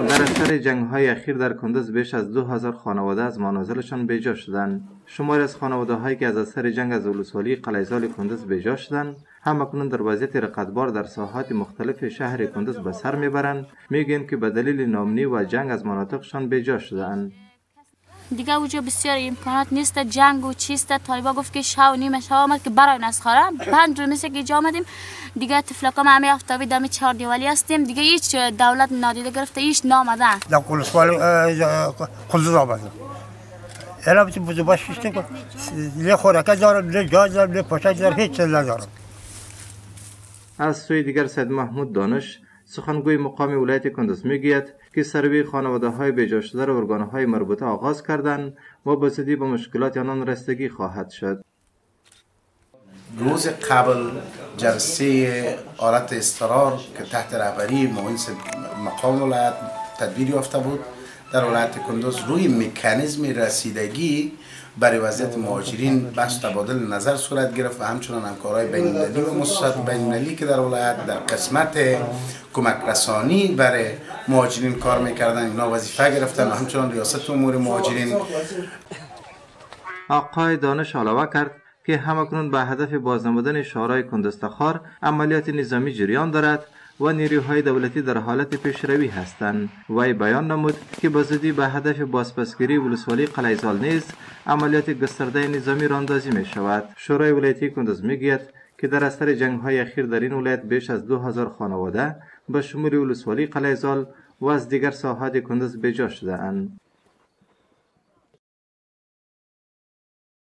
در اثر جنگ های اخیر در کندز بیش از 2000 خانواده از منازلشان بیجا شدند. شماری از خانواده هایی که از اثر جنگ از ولسوالی قلعه کندز بیجا شدند، هم اکنون در وضعیت رقتبار در ساحات مختلف شهر کندز به سر میبرند، میگویند که به دلیل ناامنی و جنگ از مناطقشان بیجا شدند. دیگه اوجا بسیار امکانات نیست، جنگ و چیست. طالبا گفت که شو نیمه شو آمد که برای از خانه 5 روز که اینجا آمدیم دیگه طفلکا همه آفتابی دمی چهار دیوالی هستیم دیگه، هیچ دولت نادیده گرفته، هیچ نامدن. در ولسوالی کندز آمدم، الان بزرگ باش نه خوراک دارم، نه جا دارم، نه پوشک دارم، هیچ چیز ندارم. از سوی دیگر سید محمود دانش، سخنگوی مقام ولایت کندز، میگوید که سروی خانواده های بیجا شده را ارگان های مربوطه آغاز کردند و به زودی به مشکلات آنان رسیدگی خواهد شد. روز قبل جلسه حالت اضطرار که تحت رهبری معاون مقام ولایت تدبیر یافته بود در ولایت کندز، روی مکانیزم رسیدگی برای وضعیت مهاجرین بحث تبادل نظر صورت گرفت و همچنان همکارای بین‌المللی و مؤسسات بین‌المللی که در ولایت در قسمت کمک رسانی برای مهاجرین کار میکردن، اینا وظیفه گرفتن و همچنان ریاست امور مهاجرین. آقای دانش علاوه کرد که همکنون به هدف بازنمودن شورای کندز تخار عملیات نظامی جریان دارد و نیروهای دولتی در حالت پیشروی هستند. وی بیان نمود که به زودی به هدف بازپسگیری ولسوالی قلعه نیز عملیات گسترده نظامی راندازی می شود. شورای ولایتی کندز میگوید که در اثر جنگ های اخیر در این ولایت بیش از 2000 خانواده به شمول ولسوالی قلعه و از دیگر ساحات کندز بیجا شده اند.